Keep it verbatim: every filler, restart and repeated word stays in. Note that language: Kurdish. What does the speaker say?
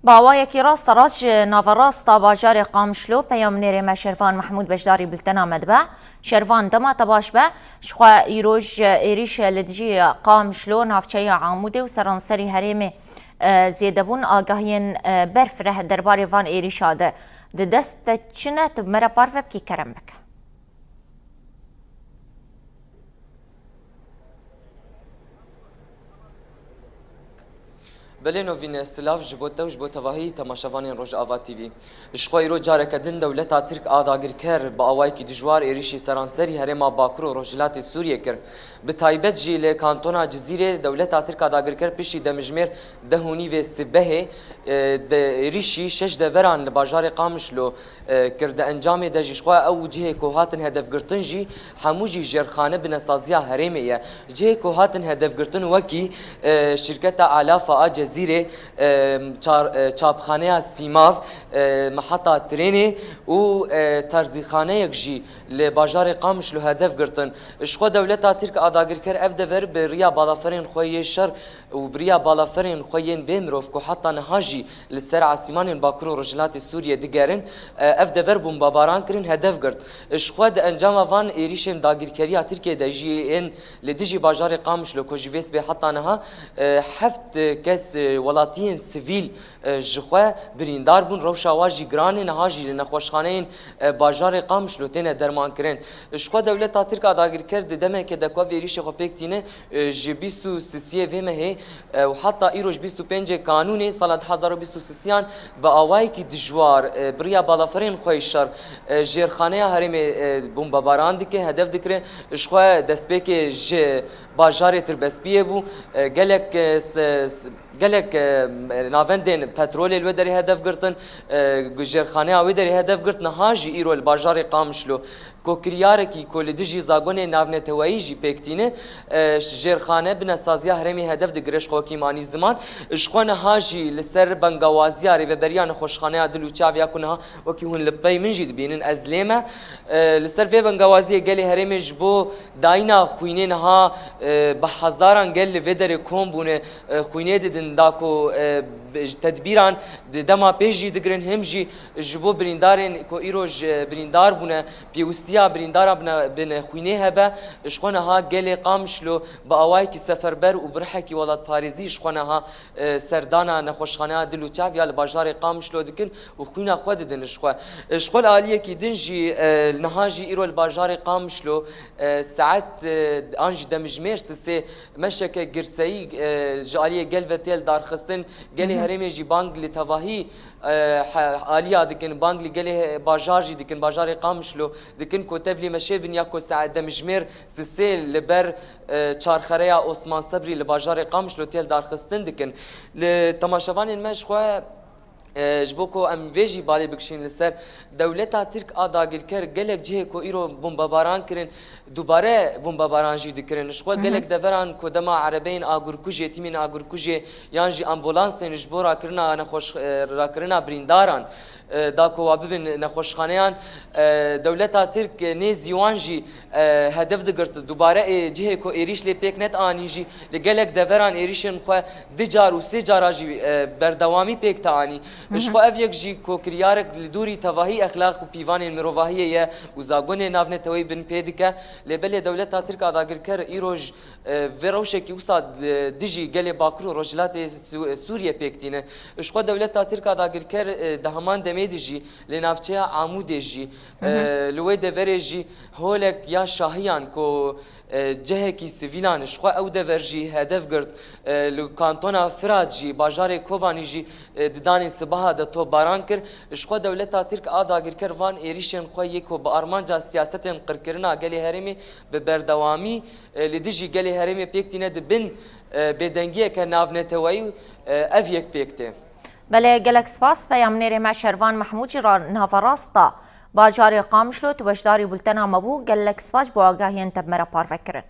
Bi awayekî rasterast ji naverasta bajarê Qamişlo peyamnêrê me Şervan Mehmûd beşdarî bultena me dibe. Şervan, dema te baş be. Ji xwe îroj êrîş li dijî Qamişlo, navçeya Amûdê û seranserî herêmê, e, zêdebûn agahiyên, e, berfireh derbarê van êrîşa de. Di dest te çi ne, tu bi me re parve bikî, kerem bike. Belê Novîn, silav ji bo te û ji bo tevahî temaşevanên Rojava T V. Ji xwe îro careke din dewleta Tirk a dagirker bi awayekî dijwar êrîşî seranserî herêma Bakur û Rojhilatê Sûriyê kir. Bi taybet jî li kantona Cizîrê dewleta Tirk a dagirker piştî demjimêr deh û nîvê sibehê, e, de êrîşî şeş deveran li bajarê Qamişlo, e, kir. Di encamê de jî ji xwe ew cihê ku hatin hedefgirtin jî hemû jî jêrxane binesaziya herêmê ye. Cihê ku hatin hedefgirtin wekî, e, şîrketa Alafa a Cezîrê, e, çar-, e, çapxaneya Sîmav, e, meheta trênê û, e, terzîxaneyek jî li bajarê Qamişlo hedef girtin. Ji xwe dewleta Tirk a dagirker ev dever bi riya balaferên xwe yê şer û bi riya balaferên xwe yên bê mirov ku heta niha jî li ser esîmanên Bakur û Rojhilatê Sûriyê digerin, e, ev dever bombebaran kirin, hedef girt. Ji xwe di encama van êrîşên dagirkeriya Tirkiyê de jî yên li dijî bajarê Qamişlo ku ji vê sibê heta niha, e, heft kes, e, welatiyên sivîl, e, ji xwe birîndar bûn. Rewşa wa jî giran e, niha jî li nexweşxaneyên, e, bajarê Qamişlo têne dermankirin. Ji xwe dewleta Tirk a dagirker di demeke de ku ev êrîşê xwe pêk tîne, e, ji bîst û sisiyê vê mehê, e, û heta îro ji bîst û pêncê Kanûnê sala du hezar û bîst û sisiyan bi awayekî dijwar, e, bi riya balaferên xwe yê şer, e, jêrxaneya herêmê, e, bombebaran dike, hedef dikire. Ji xwe destpêkê ji bajarê Tirbespiyê bû. E, gelek, e, s-, s-, gelek, e, navendên petrolê li wê derê hedef girtin, e, jêrxaneya wê derê hedef girt. Niha jî îro li bajarê Qamişlo ku kiryarekî ku li dijî zagonê navneteweyî jî pêk tîne, e, jêrxane binesaziya herêmê hedef digire, ji xwe wekî manî ziman. Ji xwe niha jî li ser bengawaziya rêveberiya nexweşxaneya Dil û Çav ya ku niha wekî hûn li pey min jî dibînin, ez lê me. E, li ser vê bengawaziyê gelê herêmê ji bo dayîna xwînê niha, e, bi hezaran gel li vê derê kom bûne, e, xwînê didin, da ku, e, bi-, ji tedbîran di dema pêş jî digirin, him jî ji bo birîndarên ku îro ji birîndar bûne, pêwistiya birîndara bine, bine xwînê hebe. Ji xwe niha gelê Qamişlo bi awayekî seferber û bi rihekî welatparêzî ji xwe niha, e, serdana nexweşxaneya Dil û Çav ya li bajarê Qamişlo dikin û xwîna xwe didin ji xwe. E, ji xwe li aliyekî din jî, e, niha jî îro li bajarê Qamişlo, e, saet, e, an jî demjimêr sisê meşeke girseyî, e, ji aliyê gel ve tê lidarxistin. Gelê Hı hı. herêmê jî bang li tevahî, e, he-, aliya dikin, bang li gelê bajar jî dikin, bajarê Qamişlo dikin ku tevlî meşê bin ya ku saet demjimêr sisê li ber, e, çarxereya Osman Sebrî li bajarê Qamişlo tê lidarxistin dikin. Li temaşevanên me ji xwe, e, ji bo ku em vê jî balê bikişînin li ser, dewleta Tirk a dagirker gelek cihê ku îro bombebaran kirin, dubare bombebaran jî dikirin. Ji xwe Hı hı. gelek deveran ku dema erebeyên agirkujê, tîmên agirkujê yan jî ambulansên ji bo rakirina nexweş-, e, rakirina birîndaran, e, da ku wa bibin nexweşxaneyan, e, dewleta Tirk, e, nêzî wan jî, e, hedef digirt. Dubare ê cihê ku êrîş lê pêk net anî jî li gelek deveran êrîşên xwe du car û sê cara jî, e, berdewamî pêk te anî. Hı hı. Ji xwe ev yek jî ku kiryarek li dûrî tevahî exlaq û pîvanên mirovahiyê ye û zagonê navneteweyî bin pê dike. Lê belê dewleta Tirk a dagirker îroj, e, vê rewşekî wisa di-, dijî gelê Bakur û Rojhilatê Sû-, Sûriyê pêk tîne. Ji xwe dewleta Tirk a dagirker, e, di heman demê de jî li navçeya Amûdê jî, Hı hı. e, li wê deverê jî holek ya şahiyan ku, e, cihekî sivîlan ji xwe ew dever jî hedef girt. E, li kantona Firat jî, bajarê Kobanî jî, e, di danê sibaha de topbaran kir. Ji xwe dewleta Tirk a dagirker van êrîşên xwe yê ku bi armanca siyasetên qirkirina gelê herêmê bi berdewamî, e, li dijî gelê herêmê pêk tîne, di bin, e, bêdengiyeke navneteweyî, e, ev yek pêk tê. Belê, gelek spas. Peyamnêrê me Şervan Mehmûd jî ra naverasta bajarê Qamişlo tu beşdarî bultena me bû. Gelek spas ji bo agahiyên te bi me re parve kirin.